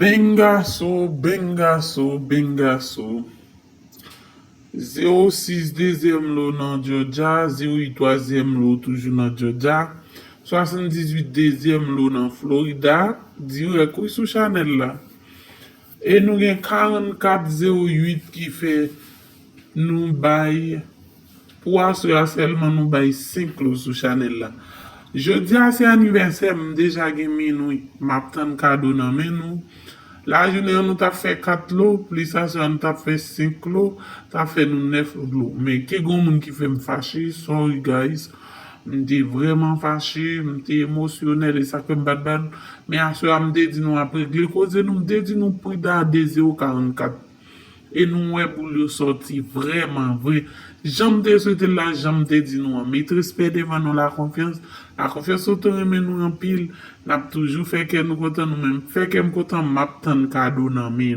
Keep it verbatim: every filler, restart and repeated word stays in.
Bengaso, bengaso, bengaso. Zewo sis dezyèm lo nan Georgia, zewo uit twazyèm lo toujou nan Georgia, swasanndizuit dezyèm lo nan Florida, dirèk wi sou chanèl la. E nou gen karannkat zewo uit ki fè nou bay, pou aswè a sèlman nou bay senk lo sou chanèl la. Jodi a se anivèsè m, m deja gen minwi. M ap tann kado nan men nou. Lajounen an nou t ap fè kat lo, plis aswè a nou t ap fè senk lo, sa fè nou nèf lo. Men ke gen moun ki fè m fache, sorry guys. M te vrèman fache, m te emosyonèl, e sa k fè m bat bat. Men aswè a m te di nou ap regle koze nou, m te di nou pri da de zewo karannkat. E nou wè boul yo sòti vrèman vre. Jan m te swete l la, jan m te di nou an. Met respè devan non Lakonfyans. Lakonfyans nou te renmen nou anpil. N ap toujou fè kè nou kontan, nou menm fè kè m kontan, m ap tann kado nan men nou.